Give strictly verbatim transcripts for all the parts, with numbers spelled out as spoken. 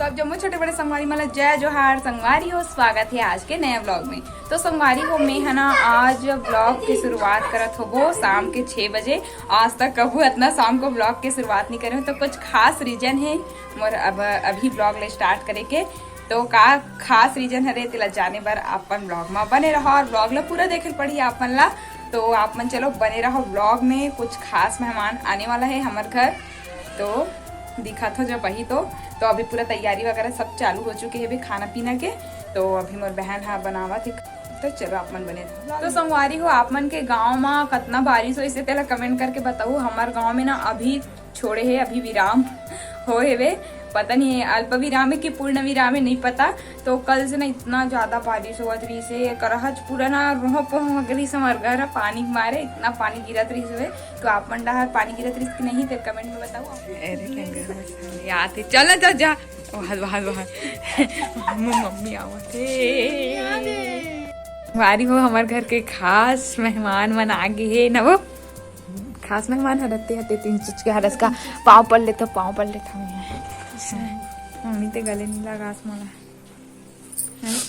तो अब जम्मो छोटे बड़े संगवारी मन ला जय जोहार। संगवारी हो, स्वागत हे आज के नया व्लॉग में। तो संगवारी हो, मैं है ना आज व्लॉग के शुरुआत करत होबो शाम के छः बजे। आज तक कभू इतना शाम को व्लॉग के शुरुआत नहीं करे हूँ, तो कुछ खास रीजन है मोर अब अभी व्लॉग ले स्टार्ट करे के। तो का खास रीजन हरे, तेला जाने बर अपन व्लॉग में बने रहो और व्लॉग ला पूरा देखे पड़ी अपन ला। तो आप मन चलो बने रहो व्लॉग में, कुछ खास मेहमान आने वाला है हमर घर। तो दिखात हो जब वही तो, तो अभी पूरा तैयारी वगैरह सब चालू हो चुके हे भी खाना पीना के। तो अभी मोर बहन हा बनावत हे, तो चलो आप मन बने रहो। तो संगवारी हो, आप मन के गांव मा कतना बारिश होइस हे तेला कमेंट करके बताऊ। हमर गांव में ना अभी छोड़े हे, अभी विराम हो हेवे, पता नहीं है अल्प विराम है कि पूर्ण विराम है, नहीं पता। तो कल से ना इतना ज्यादा बारिश होवत रहिस हे, करहच पूरा ना रोह पोह गलिस हमर घर ह, पानी के मारे इतना पानी गिरत रहिस हे। तो आप मन डहार पानी गिरत रहिस कि नहीं, तेला कमेंट में बताओ। अरे टंगर में साले आते, चल ना, जा, जा। वहां, वहां, वहां। मम्मी, मम्मी आवत हे। संगवारी हो, हमर घर के खास मेहमान मन आ गे हे ना वो। खास मेहमान हरते हते तीन चुचके हरस का पाँव पड़ लेता, पाँव पड़ लेता मैं। मम्मी ते गले नहीं लगास मोला। हैं?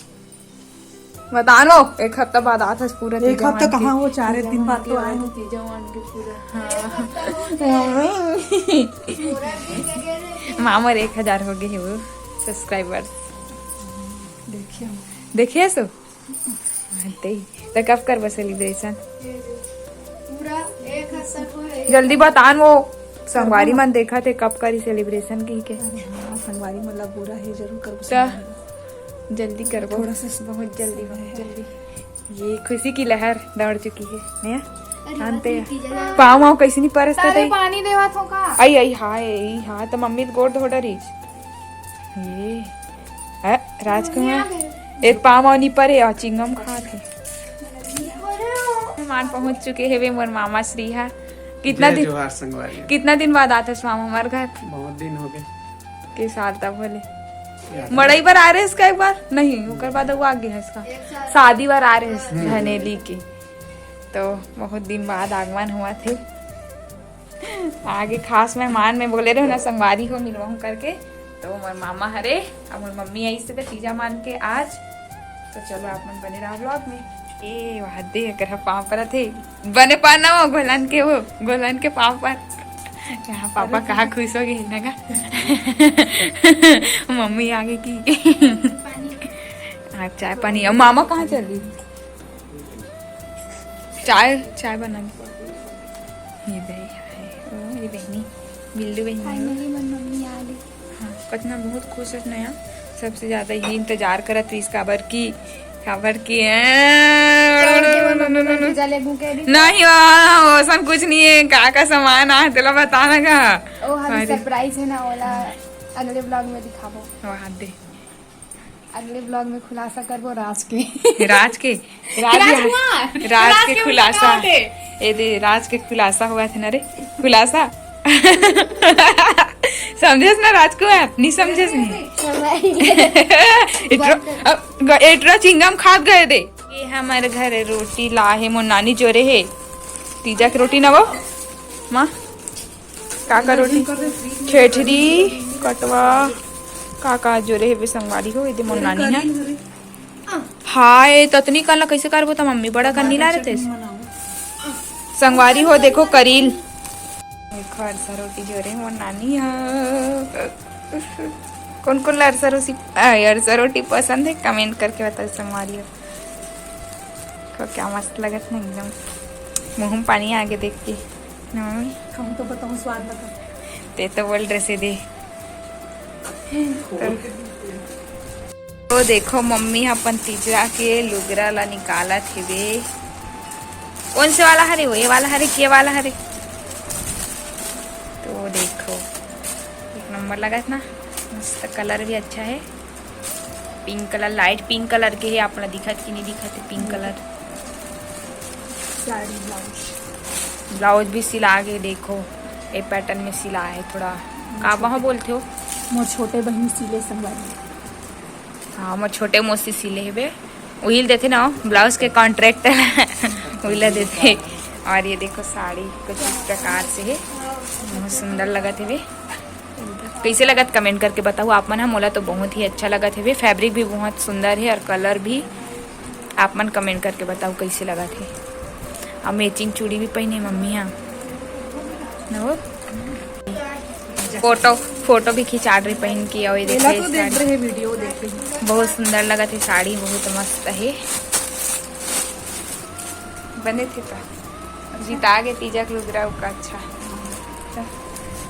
बता लो, एक हफ्ता बाद आत हस पूरा एक तीजा हफ्ता मान के। कहाँ, वो चार एक दिन बाद तो आए हो। तीजा मान के पूरा। हाँ। मामर एक हजार हो गए हे वो सब्सक्राइबर्स। देखिए। देखिए सो? हाँ, ते ही। तो कब करबो सेलिब्रेशन? पूरा एक हफ्ता को है। जल्दी बतान वो संगवारी मन देखत हे कब करी सेलिब्रेशन की के। अरे हाँ, संगवारी मन ला बोला हे जरूर करबो त संगवारी। जल्दी करबो। थोड़ा सा बहुत जल्दी, समय बहुत है। जल्दी। ये खुशी की लहर दौड़ चुकी है, नया? अरे, शांत है। पाँव वाँव कैसे नहीं परसता तारे तई? पानी देवत हो का? आई, आई, हाय, आई, हाँ, तो मम्मी तो गोड़ धो डरीच। ये, अ, राजकुमार, ए पाँव वाँव नहीं परे और चिंगम खात हे। मेहमान पहुंच चुके हे वे मोर मामा श्री हा। कितना जय दिन, जोहार संगवारी। कितना दिन बाद आते हो मामा हमारे घर? बहुत दिन हो गए। के साल तब होले। याद मड़ई बर आ रहे इसका एक बार? नहीं, ओकर बाद वो आ गया इसका। एक साल। शादी बर आ रहे इस हम्म। धनेली के। तो बहुत दिन बाद आगमन हुआ थे। आगे खास मेहमान में बोले रहे ना, संगवारी हो मिलवाहूं करके। तो मोर मामा हरे, अब मोर मम्मी आई से तो तीजा मान के आज। तो चलो आप मन बने रहो व्लॉग में। ए, वहां दे, एकर पाँव परत हे। बने पाना वो, गोलन के वो, गोलन के पाँव पर। यहाँ पापा कहाँ खुश हो गए ना का? मम्मी आगे की। हाँ, चाय पानी। अब मामा कहाँ चल रही? चाय, चाय बना। ये दे, हाय। ओ, ये बहनी, बिल्लू बहनी। Finally, मन मम्मी आ गई। हाँ, कतना बहुत खुश है नया। सबसे ज्यादा ये इंतजार करत रहीस, काबर की, काबर की, काबर की वो मम्मी मन पिज्जा लेगू कह रही। नहीं, वहाँ ओसन कुछ नहीं है, का का सामान आ, तेला बताना का। ओ, हाँ, अरे। Surprise है ना, ओला अगले व्लॉग में दिखाबो। वहाँ दे। अगले व्लॉग में खुलासा करबो राज के। राज के? राज, राजकुमार, राज राज के के खुलासा। उनका होते। ए दे, राज के खुलासा हुआ था ना रे, खुलासा। समझेस ना राजकुमार? नहीं समझेस नहीं। समझ। एटरो, अब ग-, एटरो चिंगम खात गए दे। ये हमारे घर रोटी ला हे, मोर नानी जोरे हे। तीजा के रोटी ना वो, माँ? का का रोटी? ठेठरी, कटवा, का का जोरे हेबे संगवारी हो, एदे मोर नानी है। हाय, ततनी कन ला कैसे करबो त मम्मी, बड़ा कन नी ला रहे थे। संगवारी हो, देखो करील। देखो अरसा रोटी जोरे मोर नानी है। कौन कौन ला अरसा रोटी, आ, अरसा रोटी पसंद है, कमेंट करके बताओ संगवारी हो। को क्या मस्त लगत ना एकदम, मुंह में पानी आगे देख के। हम्म। हम तो बताऊं स्वाद लगा। ते तो बोल रहे से दे। तो, तो देखो मम्मी अपन तीजरा के लुगरा ला निकालत हेबे। कौन से वाला हरे वो? ये वाला हरे कि ये वाला हरे? तो देखो एक नंबर लगत ना, मस्त कलर भी अच्छा है। Pink colour, light pink colour के है, आप मन ला दिखत कि नहीं दिखत है pink colour. Sari blouse. Blouse भी सिला के देखो, ए पैटर्न में सिला है थोड़ा। का बहो बोलते हो? मोर छोटे बहिन सिले संगवारी। हाँ, मोर छोटे मौसी सिले हेबे, उहिल देथे ना ब्लाउज के कॉन्ट्रैक्ट। उहिला देथे। और ये देखो साड़ी कुछ इस प्रकार से है, बहुत सुंदर लगत हेबे। कइसे लगत कमेंट करके बताहू आप मन ह। मोला तो बहुत ही अच्छा लगत हवे, फैब्रिक भी बहुत सुंदर हे और कलर भी। आप मन कमेंट करके बताहू कइसे लगत हे। और मैचिंग चूड़ी भी पहिने मम्मी ह। न वो फोटो, फोटो भी खिंचात रही पहिन के। और ये एला देखिए तो देख साड़ी। रहे वीडियो देखे। बहुत सुंदर लगत हे साड़ी, बहुत मस्त हे। बने थे का? जीता गे तीजा के लुगरा का। अच्छा,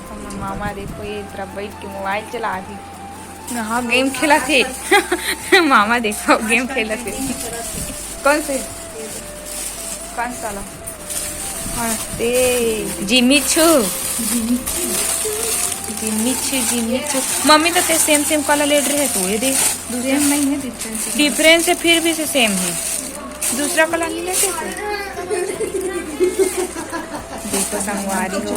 हमर मामा देखो ये तरफ बैठ के मोबाइल चला रही। हाँ, गेम खेलत हे। मामा देखो गेम खेलत हे। कौन से? पाँच साल। हाँ, ते जिम्मी छू। जिम्मी छू, जिम्मी छू। मम्मी तो ते सेम सेम कलर ले रहे तू, ये दे। दूसरा नहीं है, डिफरेंस है। डिफरेंस है, फिर भी से सेम है। दूसरा कलर नहीं लेते थे? देखो संगवारी हो,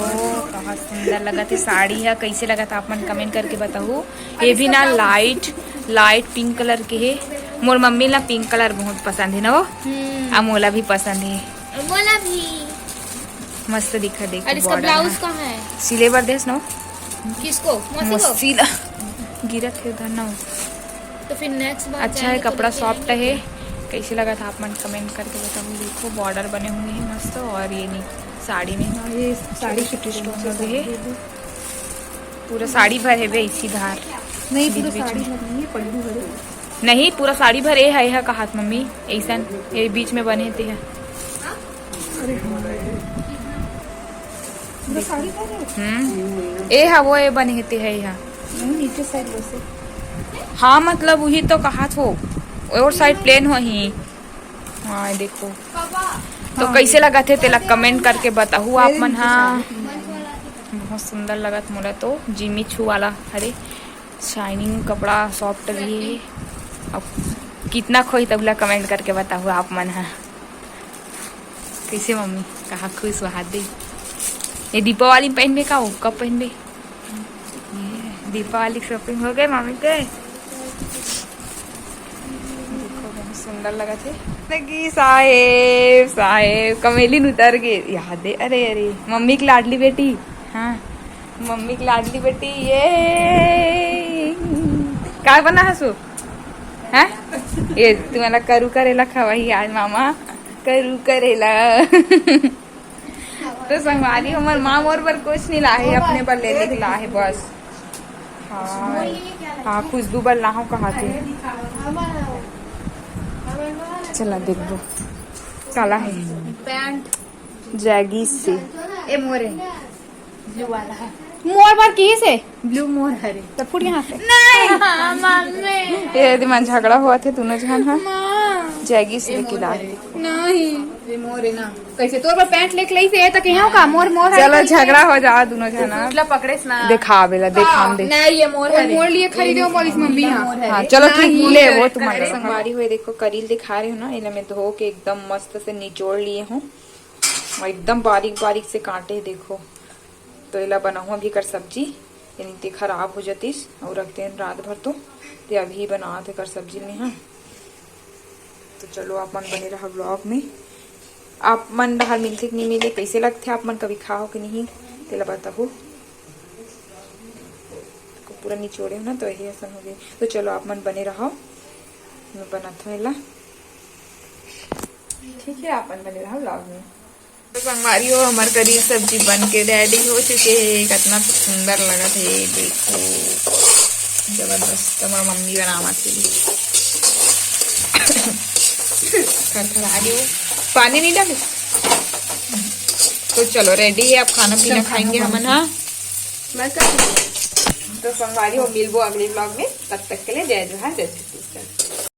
बहुत सुंदर लगत हे साड़ी ह। कइसे लगत हे आप मन कमेंट करके बताहू। ये भी ना लाइट, लाइट पिंक कलर के हे। मोर मम्मी ला पिंक कलर बहुत पसंद हे ना वो। हम्म। आ मोला भी पसंद हे। मोला भी। मस्त दिखत हे, देखो और इसका border ब्लाउज ह। कहाँ है? सिले बर देस ना वो। किसको? मौसी को? मौसी ला। गिरत हे उधर ना वो। तो फिर नेक्स्ट बार अच्छा है, जाएंगे तो कपड़ा लेके सॉफ्ट आएंगे है। फिर। कइसे लगत हे आप मन कमेंट करके बताहू। देखो बॉर्डर बने हुए हैं मस्त, और ये नहीं साड़ी में हाँ, ये साड़ी छोटे छोटे स्टोन लगे हैं। पूरा साड़ी भर है बे इसी धार। नहीं, पूरा बीच बीच साड़ी में। भर नहीं है, पल्लू भर है। नहीं, पूरा साड़ी भर ए है, ए है कहात मम्मी, ऐसन ये बीच में बने ते है। अरे हाँ। पूरा साड़ी भर है? हम्म, ए है वो, ए बने हेते है यहाँ। नहीं, नीचे साइड वैसे। हाँ, मतलब वही तो कहात हो, और साइड प्लेन हो ही। हाँ, देखो। तो हाँ। कइसे लगत हे, तेला कमेंट करके बताहू आप मन। हाँ, बहुत सुंदर लगत मोला तो जिमी चू वाला। अरे, शाइनिंग कपड़ा, सॉफ्ट भी हे। अब कितना खोई, तब ला कमेंट करके बताहू आप मन। हाँ, कइसे मम्मी, कहाँ खुश हुआ हाथ दे? ये दीपावली में पहनबे का हो? कब पहनबे? ये दीपावली शॉपिंग हो गए मम्मी के। देखो, बहुत सुंदर लगत हे। लगी साहेब, साहेब, कमेलिन उतर गे। याद है, अरे, अरे, मम्मी की लाडली बेटी। हाँ, मम्मी की लाडली बेटी, ये। काय बना हसू? हाँ? ये तुम्हाला करू करेला खवाही आज मामा। करू करेला। तो संगवारी, हमर माँ मोर बर कुछ नहीं लाहे, अपने बर ले लेके लाहे बस। हाँ, हाँ, खुशबू बर लाहूँ कहा थे। चला देखबो, काला है। पैंट। जैगी से। ए मोरे। ब्लू वाला है। मोर बर की से? ब्लू मोर हरे। तो फुट यहाँ से। नहीं। हाँ, मम्मी। ये यदि मन झगड़ा हुआ थे दोनों जन, हाँ? माँ। जैगी से लेके ला। नहीं। ये मोर है ना। कैसे तोर बर पैंट लेके लाई से, ये तक यहाँ का मोर, मोर हरे चलो, करके। झगड़ा हो जा दोनों जन। दूसरा पकड़े से ना। दिखा बेला, दिखा दे। नहीं, ये मोर हरे। मोर लिए खरीदे हो, बोलिस मम्मी, हाँ। हाँ, चलो, ठीक, नहीं, ले, वो तुम्हारा। संगवारी हो, देखो, करील दिखा रहे हो ना, इन्हें मैं धो के एकदम मस्त से निचोड़ लिए हूँ। और एकदम बारीक बारीक से काटे, देखो। तो एला बनाहूँ अभी एकर सब्जी, यानी ते खराब हो जतिस और रख देन रात भर तो। ते अभी बनात एकर सब्जी में, हाँ। तो चलो, आप मन बने रहा व्लॉग में। आप मन डहार मिलथे कि नहीं मिले, कैसे लगथे, आप मन कभी खाओ कि नहीं, तेला बताहू। पूरा निचोड़े हो ना, तो यही असन हो गए। तो चलो, आप मन बने रहो, मैं बनात हूँ एला। ठीक है, आप मन बने रहो व्लॉग में। तो संगवारी हो, हमार करी सब्जी बन के रेडी हो चुके हे। कितना सुंदर लगत हे, देखो, जबरदस्त। हमार मम्मी बनावत हे, खरखरा रही हो, पानी नहीं डाले। तो चलो, रेडी है, अब खाना पीना खाएंगे हमन, हाँ। मैं कर तो संगवारी हो, मिलबो अगले व्लॉग में, तब तक के लिए जय जोहार, जय छत्तीसगढ़।